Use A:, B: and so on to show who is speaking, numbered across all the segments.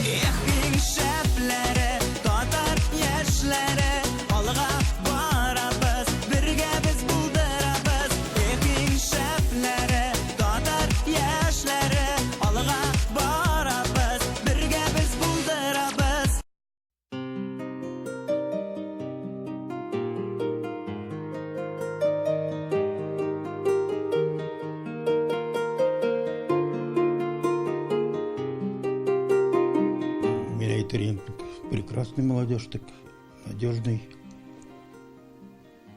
A: Эх, иң шәпләре, татар яшьләре, алга барабыз, бергә без булдырабыз. Эх, иң шәпләре, татар яшьләре, алга барабыз, бергә без булдырабыз.
B: Мин әйтер идем, прекрасный молодежь, так надежный,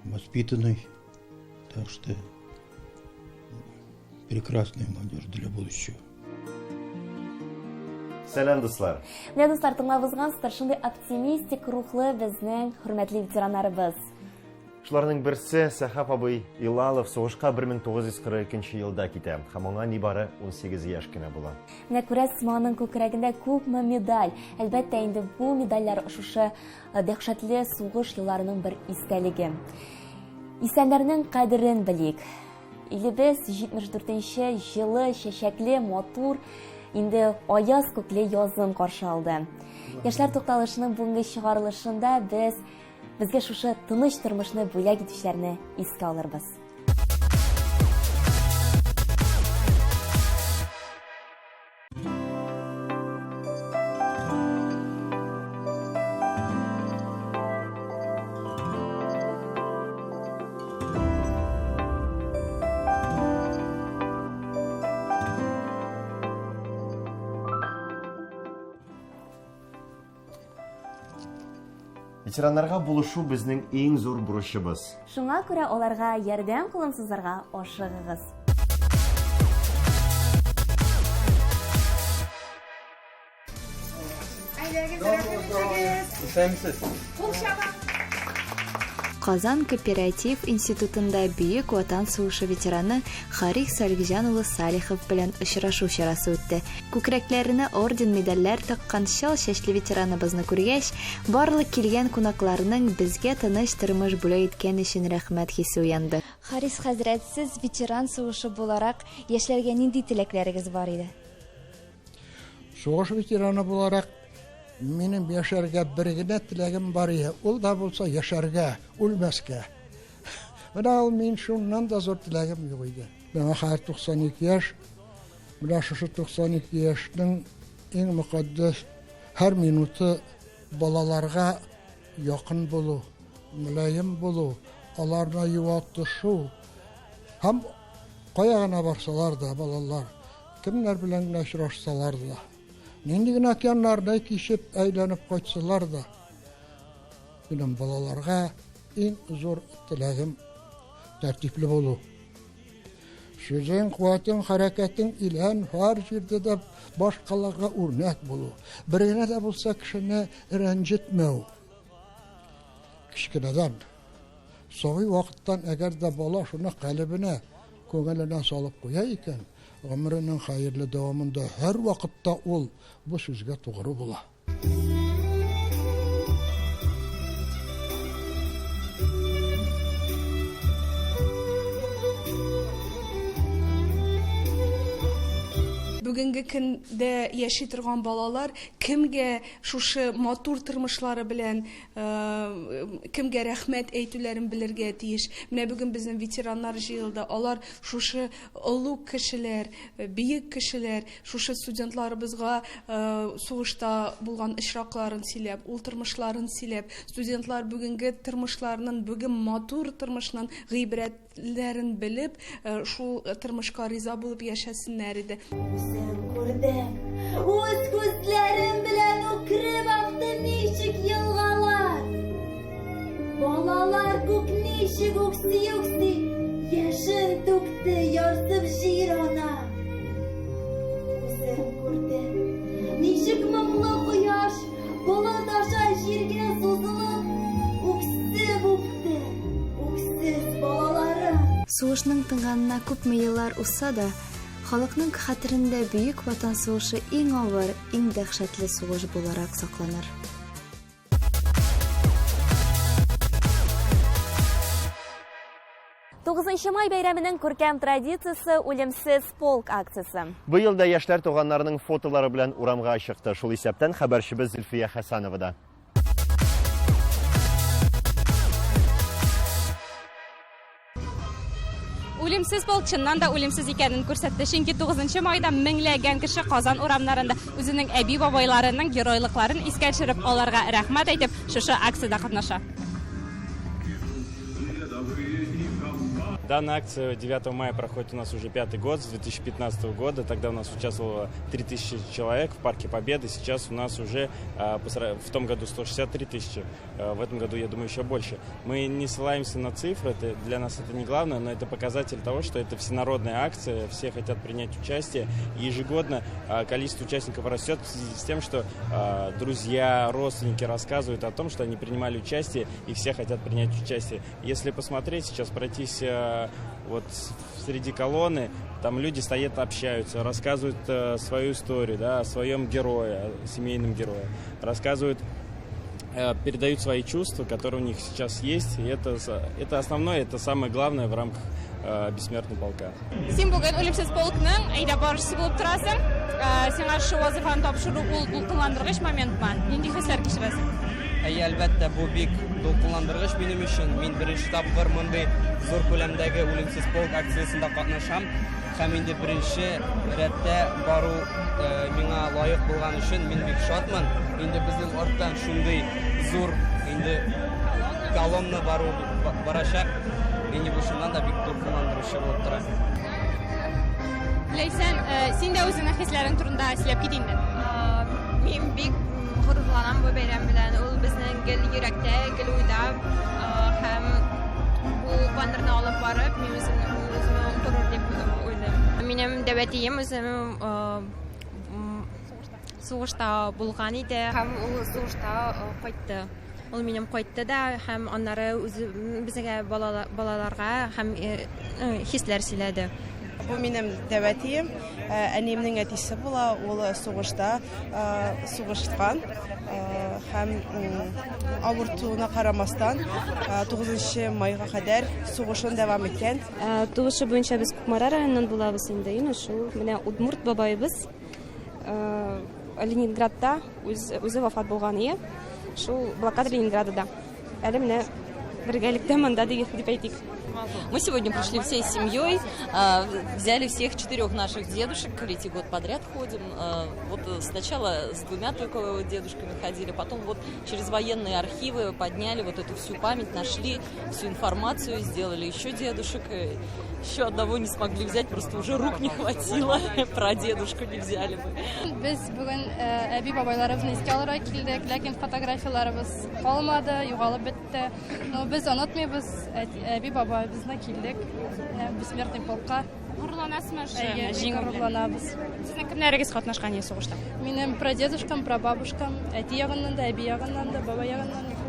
B: воспитанный. Так что прекрасная молодежь для будущего.
C: Сәлам, дуслар!
D: Менә, дуслар, тыңлап узгансыздар, шундый оптимистик рухлы безнең хөрмәтле ветераннарыбыз.
C: Шуларның берсе Сәхап абый Илалов сугышка 1942 елда китә һәм аңа нибары 18 яшь кенә була.
D: Менә күрәсезме, аның күкрәгендә күпме медаль. Әлбәттә инде бу медальләр шушы э, дәһшәтле сугыш елларының бер истәлеге. Исәннәрнең кадерен белик. Илебез 74 нче җылы, чәчәкле, матур, инде аяз күкле язын каршы алды. Яшьләр тукталышының бүгенге чыгарылышында без безгә шушы тыныч тормышны бүләк итүчеләрне искә алырбыз.
C: Ветераннарга булышу безнең иң зур бурычыбыз.
D: Шуңа күрә аларга ярдәм кулын сузарга ашыгыгыз.
E: Исәнмесез.
F: Казан кооператив институтында Бөек Ватан сугышы ветераны Харих Салихҗан улы Салихов белән очрашу чарасы үтте. Күкрәкләренә орден-медальләр таккан чал чәчле ветераныбызны күргәч, барлык килгән кунакларның безгә тыныч тормыш бүләк иткән өчен рәхмәт хисе уянды.
G: Харис хәзрәт, сез ветеран сугышы буларак, яшьләргә нинди теләкләрегез бар иде?
H: Сугыш ветераны буларак, минем яшәргә бер генә теләгем бар иде. Ул да булса яшәргә, үлмәскә. Менә ул мин шуннан да зур теләгем юк иде. Миңа хәзер 92 яшь. Менә шушы 92 яшьнең иң мөкатдәс һәр минуты балаларга якын булу, мөлаем булу, аларны юатышу һәм кая гына барсалар да балалар Кемнәр белән генә очрашсалар да, нинди генә океаннарны кичеп әйләнеп кайтсалар да, минем балаларга иң зур теләгем тәртипле булу. Сүзең, куәтең, хәрәкәтең илән һәр җирдә дә башкаларга үрнәк булу. Бер генә дә булса кешене рәнҗетмәү. Кечкенәдән Сабый вакыттан әгәр дә бала шуны калебенә, күңеленә салып куя икән, гомеренең хәерле дәвамында һәрвакытта ул бу сүзгә тугры була.
I: Бүгенге көндә яши торган балалар кемгә шушы матур тормышлары белән кемгә рәхмәт әйтүләрен белергә тиеш. Менә бүген безнең ветераннар җыелды. Алар шушы олуг кешеләр, бөек кешеләр, шушы студентларыбызга сугышта булган очракларын сөйләп, ул тормышларын сөйләп, студентлар бүгенге тормышларының, бүген матур тормышның гыйбрәт Ләрен белеп, шул тормышка риза булып яшәсеннәр иде.
J: Үзем күрдем, үз күзләрем белән үкереп акты ничек елгалар. Балалар күк ничек үкси-үкси яшен түкте ярсып җир ана. Үзем күрдем, ничек моңлы кояш Болыт аша җиргә сузылып, үксеп үпте, үксез балаларын.
F: Сугышның тынганына күпме еллар узса да, халыкның хәтерендә Бөек Ватан сугышы иң авыр, иң дәһшәтле сугыш буларак сакланыр.
D: 9 май бәйрәменең күркәм традициясе Үлемсез полк акциясе.
C: Быел да яшьләр туганнарының фотолары белән урамга чыкты. Шул исәптән хәбәрчебез Зөлфия Хәсәнова да.
E: Үлемсез полк чыннан да үлемсез икәнен күрсәтте. Чөнки 9 майда меңләгән кеше Казан урамнарында үзенең әби-бабайларының геройлыкларын искә төшереп, аларга рәхмәт әйтеп, шушы акциядә катнаша.
K: Данная акция 9 мая проходит у нас уже пятый год, с 2015 года. Тогда у нас участвовало 3000 человек в Парке Победы. Сейчас у нас уже в том году 163 тысячи, в этом году, я думаю, еще больше. Мы не ссылаемся на цифры, для нас это не главное, но это показатель того, что это всенародная акция, все хотят принять участие. И ежегодно количество участников растет в связи с тем, что друзья, родственники рассказывают о том, что они принимали участие, и все хотят принять участие. Если посмотреть сейчас, пройтись вот среди колонны, там люди стоят, общаются, рассказывают свою историю, да, о своем герое, о семейном герое, рассказывают, передают свои чувства, которые у них сейчас есть, и это основное, это самое главное в рамках Бессмертного полка.
E: Син бүген Үлемсез полкның әйдәп баручысы булып торасың. Сиңа шушы вазифаны тапшыру ул дулкынландыргыч моментмы? Нинди хисләр кичерәсең?
L: Әйе, әлбәттә, бу бик дулкынландыргыч минем өчен. Мин беренче тапкыр мондый зур күләмдәге Үлемсез полк акциясендә катнашам. Һәм инде беренче рәттә бару миңа лаек булган өчен мин бик шатмын. Инде безнең арттан шундый зур инде колонна бару барачак. Инде бу чыннан да бик дулкынландыручы булып тора.
E: Ләйсән, син дә үзеңнең хисләрең турында сөйләп кит инде.
M: Мин бик горурланам бу бәйрәм белән. Ул безнең гел йөрәктә, гел уйда. Һәм бу баннерны алып барып, мин үземне горур дип уйлыйм. Минем дәү әтием үзем сугышта булган иде. Һәм ул сугышта кайтты. Ул минем кайтты да һәм аннары үзе безгә балаларга һәм хисләр сөйләде.
N: Бу минем дәү әтием, әниемнең әтисе була, ул сугышта сугышкан һәм авыртуына карамастан 9 майга кадәр сугышын дәвам иткән.
O: Тулышы буенча без Кукмара районыннан булабыз инде. Инде шул менә Удмурт бабайыбыз Ленинградта үзе вафат булган ие. Шул блокада Ленинграда. Әле менә бергәлектә монда дип әйтик.
P: Мы сегодня пришли всей семьей, взяли всех 4 наших дедушек, третий год подряд ходим. Вот сначала с 2 только дедушками ходили, потом вот через военные архивы подняли вот эту всю память, нашли всю информацию, сделали еще дедушек. Еще одного не смогли взять, просто уже рук не хватило, прадедушку не взяли мы.
Q: Без бүген әби бабайларыбызны искә алырга килдек, ләкин фотографияларыбыз калмады, югалып бетте. Но без онытмыйбыз, әби бабайыбызны килдек, Бессмертный полкка.
E: Горурланасызмы шушы
Q: Әйе, бик
E: җиңү белән?
Q: горурланабыз.
E: Сезнең кемнәрегез катнашкан сугышта?
Q: Минем прадедушкам, прабабушкам, әти ягыннан да, әби ягыннан да, баба ягыннан да.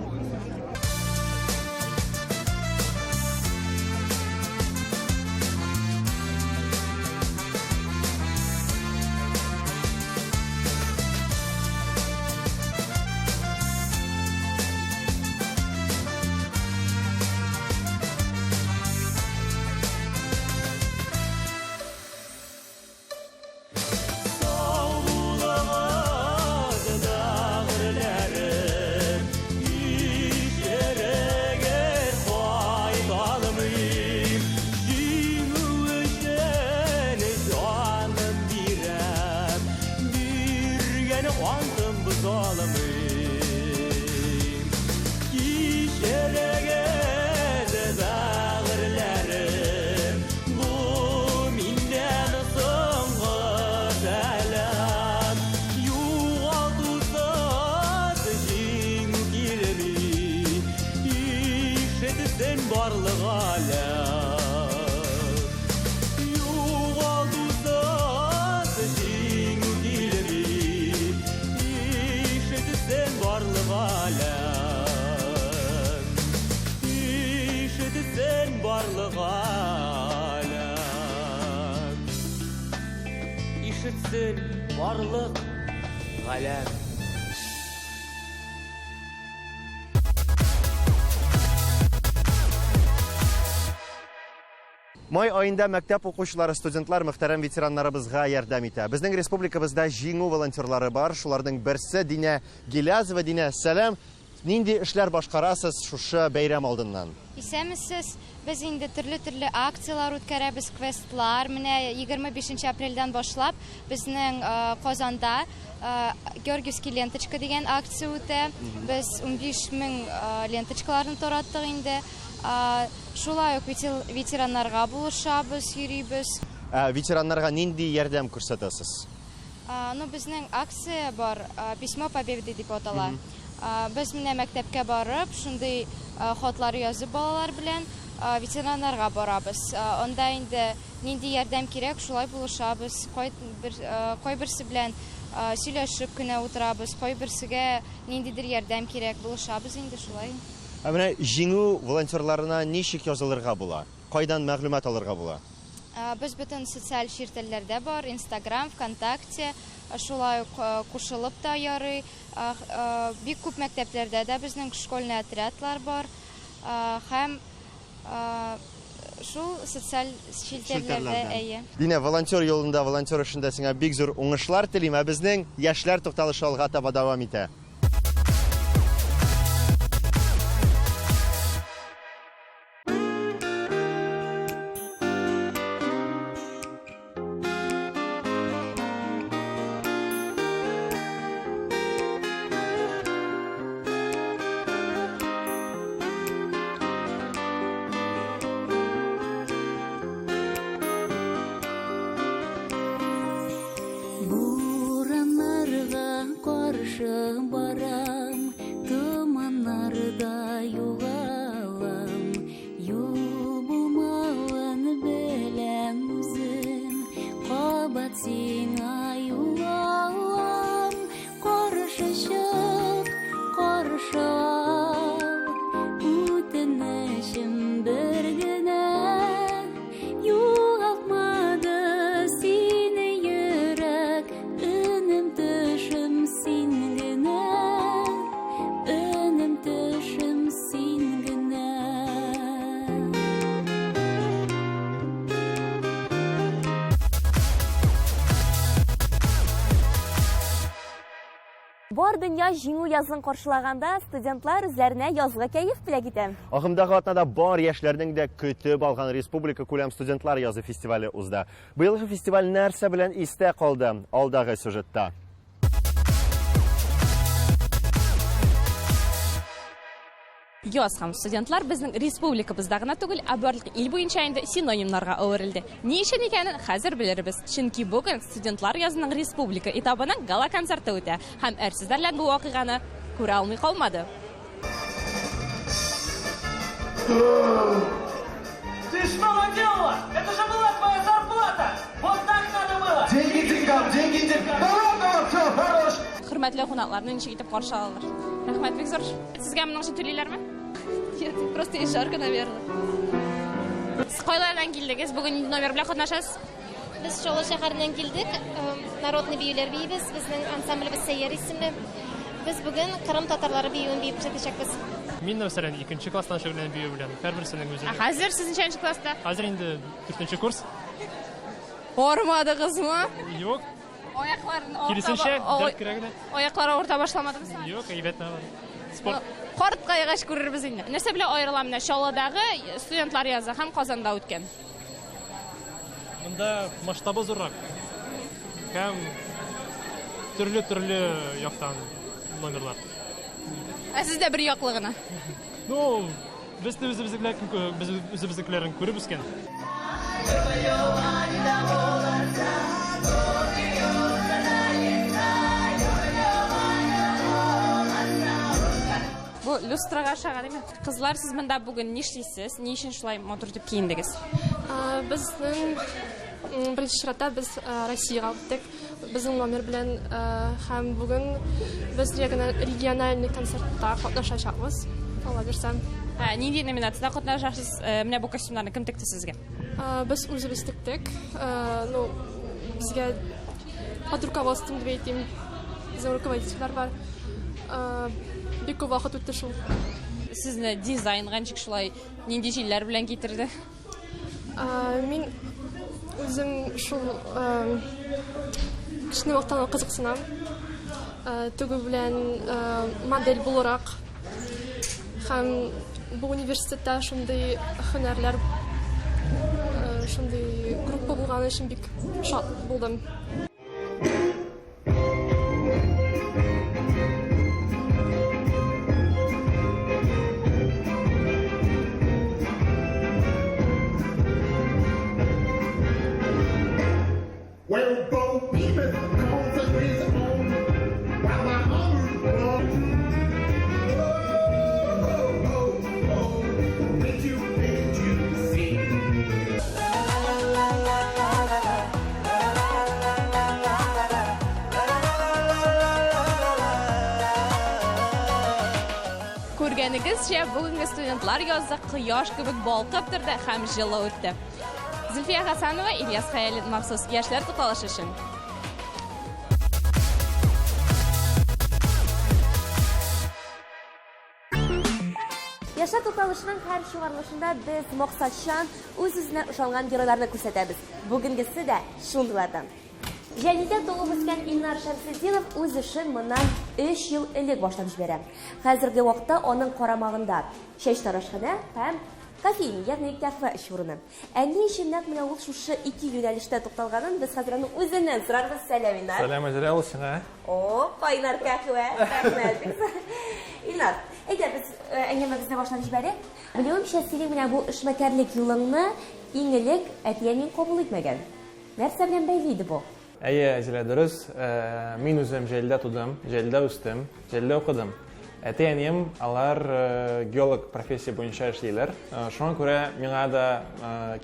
A: Ишетсен барлык галәм.
C: Май аенда мәктәп укучылары, студентлар мөхтәрәм ветераннарыбызга ярдәм итә. Безнең республикабызда Җиңү волонтерлары бар. Шуларның берсе Динә Гилязова. Динә, сәлам. Нинди эшләр башкарасыз шушы бәйрәм алдыннан?
R: Исәнмесез. Без инде төрле-төрле акцияләр үткәрәбез, квестлар. Менә 25 апрельдән башлап безнең Казанда Георгиевский ленточка дигән акция үтә. Без 15 мең ленточкаларны тараттык инде. Шулай ук ветераннарга булышабыз, йөрибез.
C: Ә ветераннарга нинди ярдәм күрсәтәсез?
R: Ну, безнең акция бар, Письмо Победы дип атала. Без менә мәктәпкә барып, шундый хатлар язып балалар белән ветераннарга барабыз. Анда инде нинди ярдәм кирәк, шулай булышабыз. Кайберсе белән сөйләшеп кенә утырабыз, кайберсегә ниндидер ярдәм кирәк, булышабыз инде шулай.
C: Ә менә Җиңү волонтерларына ничек язылырга була? Кайдан мәгълүмат алырга була?
R: Без бөтен социаль челтәрләрдә бар, Инстаграм, ВКонтакте, шулай ук кушылып та ярый. Бик күп мәктәпләрдә дә безнең школьный отрядлар бар. Һәм шул социаль челтәрләрдә, әйе.
C: Динә, волонтер юлында, волонтер эшендә сиңа бик зур уңышлар телим. Ә безнең яшьләр тукталышы алга таба дәвам итә.
S: Бураннарга каршы барам, томаннарда югалам. Юл булмавын беләм үзем, кабат сиңа юл алам. Каршы чык, каршы ал, үтенечем бер генә. Югалтмады сине йөрәк, өнем төшем син генә, өнем төшем син генә.
D: Бар дөнья Җиңү язын каршылаганда, студентлар үзләренә язгы кәеф бүләк итә.
C: Агымдагы атнада бар яшьләрнең дә көтеп алган республика күләм студентлар язы фестивале узды. Быелгы фестиваль нәрсә белән истә калды? Алдагы сюжетта.
E: Яз һәм студентлар безнең республикабызда гына түгел, ә барлык ил буенча инде синонимнарга әверелде. Ни өчен икәнен хәзер белербез. Чөнки бүген студентлар язының республика этабының гала-концерты үтә һәм әрсезләр белән бу вакыйганы күрә алмый калмады.
A: Ты что наделала? Это же была твоя зарплата! Вот так надо было!
T: Деньги деньгам, деньги деньгам! Да ладно, все, хорош!
E: Хөрмәтле кунакларны ничек итеп каршы алалар? Рәхмәт, бик зур. Сезгә моның өчен түлиләрме?
Q: Нет, просто есть жарко, наверное.
E: Сез кайлардан килдегез? Бүген нинди номер белән катнашасыз?
U: Без Чаллы шәһәреннән килдек. Народный биюләр биибез. Безнең ансамблебез Сәйяр исемле. Без бүген Кырым татарлары биюен биеп күрсәтәчәкбез.
V: Мин, мәсәлән, икенче класстан шөгыльләнәм бию белән. Һәрберсенең үзе.
E: Ә хәзер сез ничәнче класста?
V: Хәзер инде дүртенче курс.
E: Бармадыгызмы?
V: Юк.
E: Аякларын авырта
V: Киресенчә, дәрт керә генә.
E: Аяклар авырта башламадымы соң?
V: Юк, әйбәт алар. Спорт.
E: Карт кайгач күрербез инде. Нәрсә белән аерыла менә Чаллыдагы студентлар язы һәм Казанда үткән?
V: Монда масштабы зуррак. Һәм төрле-төрле яктан номерлар.
E: Ә сездә бер яклы гына?
V: Ну, без дә үзебезнекеләрен күреп үскән.
E: Бу люстрага ошаган име? Кызлар, сез монда бүген нишлисез? Ни өчен шулай матур итеп киендегез?
Q: Безнең беренче чиратта без Россиягә үттек. Безнең номер белән һәм бүген без региональный концертта катнашачакбыз. Алла бирсә.
E: Нинди номинациядә катнашасыз? Менә бу костюмнарны кем текте сезгә?
Q: Без үзебез тектек. Ну, безгә под руководством дип әйтим. Безнең руководительләр бар. Бик күп вакыт үтте шул.
E: Сезне дизайнга ничек шулай, нинди җилләр белән китерде?
B: Мин үзем шул кечкенә вакыттан ук кызыксынам. Тегү белән модель буларак һәм бу университетта шундый һөнәрләр шундый группа булганы өчен бик шат булдым.
E: Күргәнегезчә, бүгенге студентлар язы кояш кебек балкып торды һәм җылы үтте. Зөлфия Хасанова, Ильяс Хәялин махсус яшьләр тукталышы өчен.
D: Яшьләр тукталышының һәр чыгарылышында без максатчан, үз-үзенә ышанган геройларны күрсәтәбез. Бүгенгесе дә шундыйлардан. Җәлилдә туып үскән Илнар Шәмсетдинов үз эшен моннан өч ел элек башлап җибәрә. Хәзерге вакытта аның карамагында чәчтарашханә һәм кофейня, ягъни кафе эш урыны. Ә ни өчен нәкъ менә ул шушы ике юнәлештә тукталганын без хәзер аның үзеннән сорарбыз. Сәлам, Илнар.
V: Сәлам, Әзилә, ул сиңа.
D: О, кайнар кәһвә. Рәхмәт. Илнар, әйдә без э, әңгәмәбезне башлап җибәрик. Белүемчә, синең менә бу эшмәкәрлек юлыңны иң элек әти-әниең кабул итмәгән. Нәрсә белән бәйле иде бу?
V: Әйе, Әзилә, дөрес. Мин үзем Җәлилдә тудым, Җәлилдә үстем, Җәлилдә укыдым. Әти-әнием, алар геолог профессия буенча эшлиләр. Шуңа күрә миңа да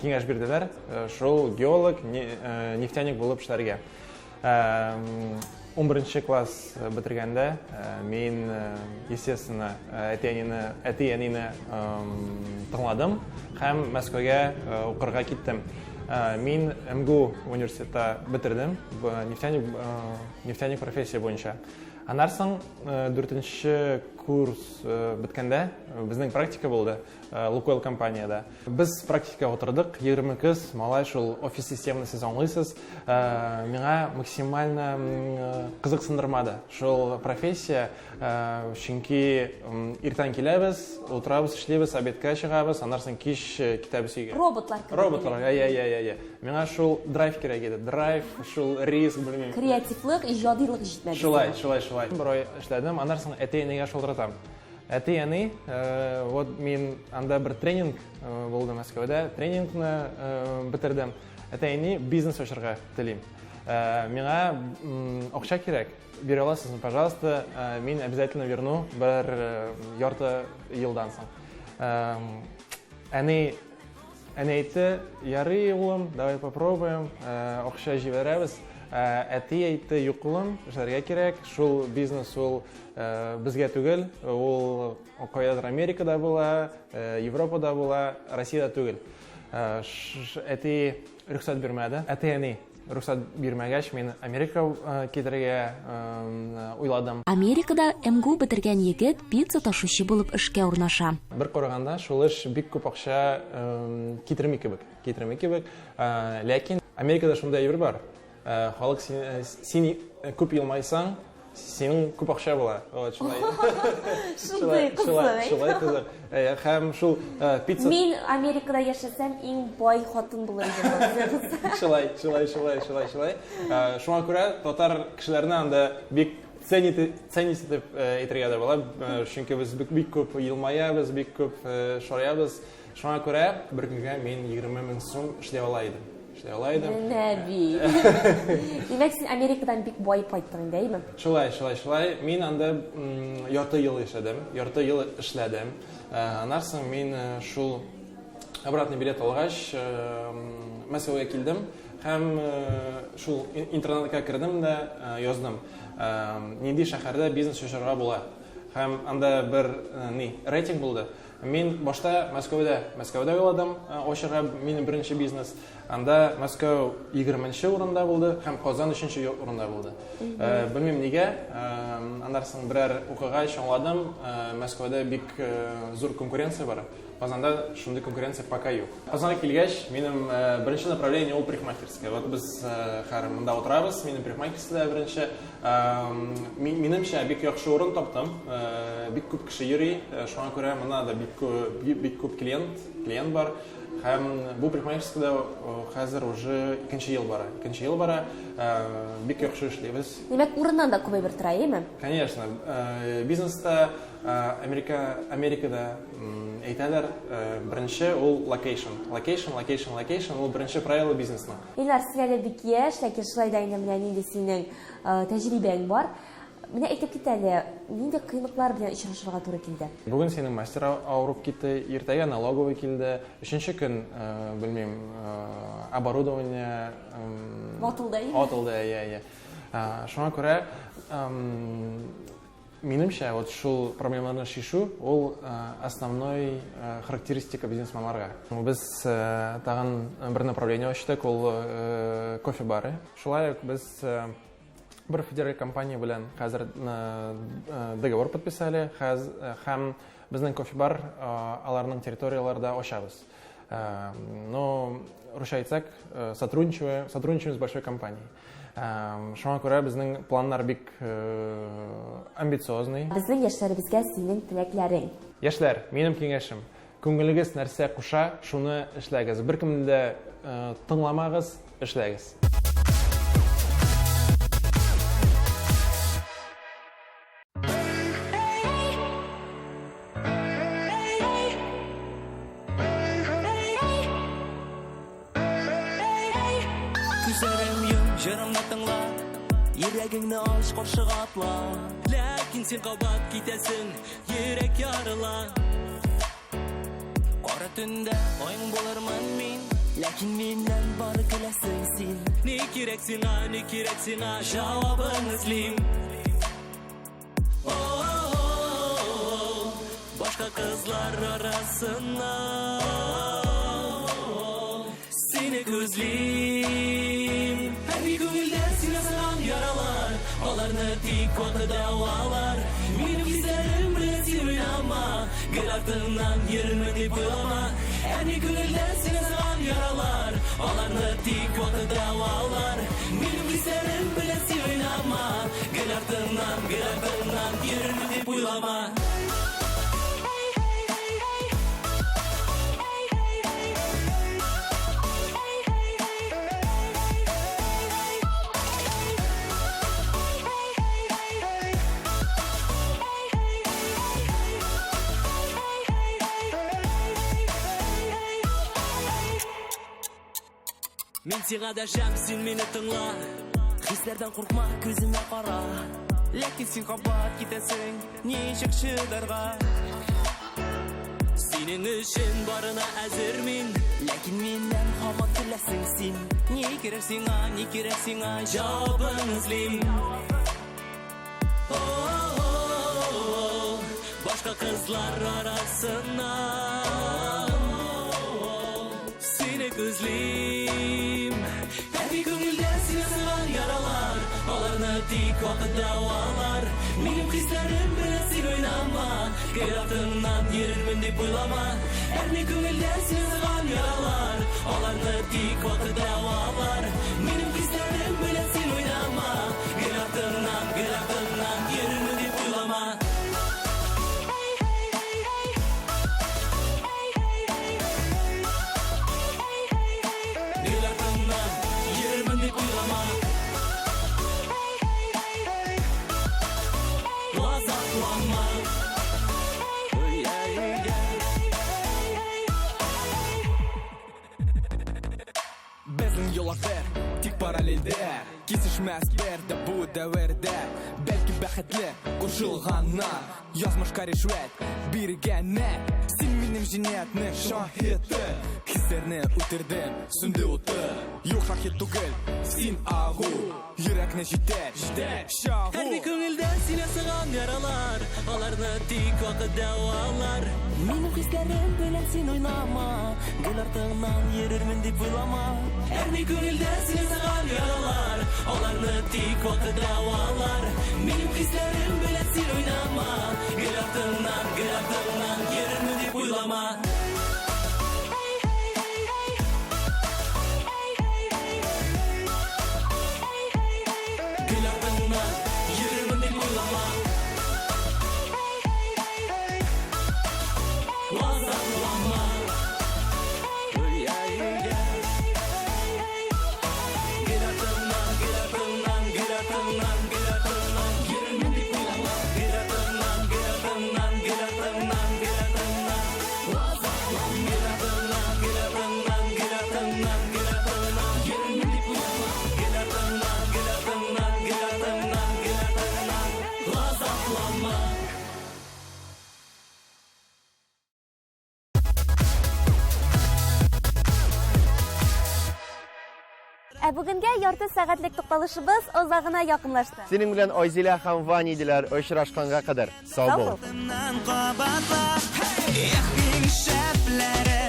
V: киңәш бирделәр, шул геолог, нефтяник булып эшләргә. 11 класс бетергәндә мин, естественно, әти-әнине әти-әнине тыңладым һәм Мәскәүгә укырга киттем. Мин МГУ университетта бетердем, нефтяник нефтяник профессия буенча. Аннан соң дүртенче курс беткәндә безнең практика булды. Лукойл компаниядә. Без практикага утырдык, 20 кыз, малай шул офис системаны сез аңлыйсыз. Миңа максимально кызыксындырмады шул профессия, чөнки иртән киләбез, утырабыз, эшлибез, обедка чыгабыз, аннан соң кич китәбез өйгә.
D: Роботлар кебек.
V: Роботлар, әйе, әйе, әйе, әйе. Миңа шул драйв кирәк иде. Драйв, шул риск, белмим.
D: Креативлык, иҗадилык җитмәде.
V: Шулай, шулай, шулай. Бер ай эшләдем, аннан соң әти-әнигә шалтыратам. Әти, әни, вот мин анда бер тренинг булды Мәскәүдә, тренингны бетердем. Әти, әни, бизнес ачарга телим. Миңа акча кирәк, бирә аласызмы, пожалуйста, мин обязательно верну бер ярты елдан соң. Әни Әни әйтте, ярый, улым, давай попробуем, акча җибәрәбез. Әти әйтте, юк, улым, эшләргә кирәк, шул бизнес ул безгә түгел, ул кайдадыр Америкада була, Европада була, Россиядә түгел. Әти рөхсәт бирмәде. Әти-әни Рөхсәт бирмәгәч, мин Америкага китәргә уйладым.
D: Америкада МГУ бетергән егет пицца ташучы булып эшкә урнаша.
V: Бер караганда, шул эш бик күп акча китерми кебек, китерми кебек. Ләкин Америкада шундый әйбер бар, халык син күп елмайсаң, Синең күп акча була. Вот шулай.
D: Шундый кызык.
V: Шулай кызык. Һәм шул пицца.
D: Мин Америкада яшәсәм, иң бай хатын булыр идем.
V: Шулай, шулай, шулай, шулай, шулай. Шуңа күрә татар кешеләрне анда бик ценить, ценить итеп әйтергә дә була. Чөнки без бик күп елмаябыз, бик күп шаярабыз. Шуңа күрә бер көнгә мин 20 мең сум эшли ала идем. Эшли ала идем.
D: Менә бит. Димәк, син Америкадан бик баеп кайттың инде, әйеме?
V: Шулай, шулай, шулай. Мин анда ярты ел яшәдем, ярты ел эшләдем. Аннан соң мин шул обратный билет алгач, Мәскәүгә килдем һәм шул интернетка кердем дә яздым. Нинди шәһәрдә бизнес ачарга була? Һәм анда бер ни, рейтинг булды. Мин башта Мәскәүдә, Мәскәүдә уйладым ачарга минем беренче бизнес. Анда Мәскәү 20 урында булды һәм Казан 3 урында булды. Белмим нигә, аннан соң берәр укыгач аңладым, Мәскәүдә бик зур конкуренция бар. Казанда шундый конкуренция пока юк. Казанга килгәч, минем беренче направление ул парикмахерская. Вот без хәзер монда утырабыз, минем парикмахерская беренче. Минемчә, бик яхшы урын таптым. Бик күп кеше йөри, шуңа күрә монда да бик күп, бик күп клиент, клиент бар. Һәм бу парикмахерскийда хәзер уже икенче ел бара. Икенче ел бара, бик яхшы эшлибез.
D: Димәк, урыннан да күп әйбер тора, әйеме?
V: Конечно, бизнеста Америка, Америкада әйтәләр, беренче ул location. Location, location, location, ул беренче правило бизнесның.
D: Илнар, син әле бик яшь, ләкин шулай да инде менә нинди синең тәҗрибәң бар. Менә әйтеп кит әле, нинди кыенлыклар белән очрашырга туры килде?
V: Бүген синең мастер авырып китте, иртәгә налоговый килде, өченче көн, белмим, оборудование
D: ватылды.
V: Ватылды, әйе, әйе. Шуңа күрә минемчә, вот шул проблемаларны чишү ул основной характеристика бизнесменларга. Без тагын бер направление ачтык, ул кофе бары. Шулай ук без бер федераль компания белән хәзер договор подписали, һәм безнең кофе бар аларның территорияләрдә ачабыз. Но, русча әйтсәк, сотрудничаем с большой компанией. Шуңа күрә безнең планнар бик амбициозный.
D: Безнең яшьләребезгә синең теләкләрең.
V: Яшьләр, минем киңәшем, күңелегез нәрсә куша, шуны эшләгез. Беркемне дә тыңламагыз, эшләгез.
A: Күзләрем йом, җырымны тыңла, йөрәгеңне ач, каршыга атла. Ләкин син кабат китәсең, йөрәк ярыла. Кара төндә аең булырмын мин, ләкин миннән бары көләсең син. Ни кирәк сиңа, ни кирәк сиңа, җавабын эзлим. Башка кызлар арасыннан сине күзлим. Һәр күңелдә син ясаган яралар, аларны тик вакыт дәвалар. Минем хисләрем белән син уйлама, гел артыңнан йөрермен дип уйлама. Һәр күңелдә син ясаган яралар, аларны тик вакыт дәвалар. Минем хисләрем белән син уйлама, гел артыңнан йөрермен дип уйлама. Мин сиңа дәшәм, син мине тыңла. Хисләрдән куркма, күземә кара. Ләкин син кабат китәсең, ничек чыдарга? Синең өчен барына әзер мин, ләкин миннән һаман көләсең син. Ни кирәк сиңа, ни кирәк сиңа, җавабын эзлим. Башка кызлар арасыннан сине күзлим. Әби күңелдә син ясаган яралар, аларны тик вакыт дәвалар. Минем хисләрем белән син уйнама, гел артыңнан йөрермен дип уйлама. Әрни күңелдә син ясаган яралар, аларны тик вакыт дәвалар. Минем хисләрем белән син уйнама, гел артыңнан, гел артыңнан йөрермен дип уйлама. Гел артыңнан йөрермен дип уйлама. Газапланма.
G: Безнең юллар бер, тик параллельдә. Кисешмәс бер дә бу дәвердә. Бәлки бәхетле кушылганнар, язмышка ришвәт биргәннәр. Син минем җинаятьнең шаһиты. Хисләрне үтердем, сүнде уты. Юк шаһит түгел, син агу. Йөрәкне җитәр, җитәр, чагу.
A: Һәр күңелдә син ясаган яралар, аларны тик вакыт дәвалар. Минем хисләрем белән син уйнама, гел артыңнан йөрермен дип уйлама. Һәр күңелдә син ясаган яралар, аларны тик вакыт дәвалар. Минем хисләрем белән син уйнама, гел артыңнан, гел артыңнан йөрермен дип уйлама. Йоклама.
D: Ә бүгенгә ярты сәгатьлек тукталышыбыз азагына якынлашты.
C: Синең белән Айзилә һәм Ваня иделәр. Очрашканга кадәр. Сау бул.
A: Эх, иң шәпләре.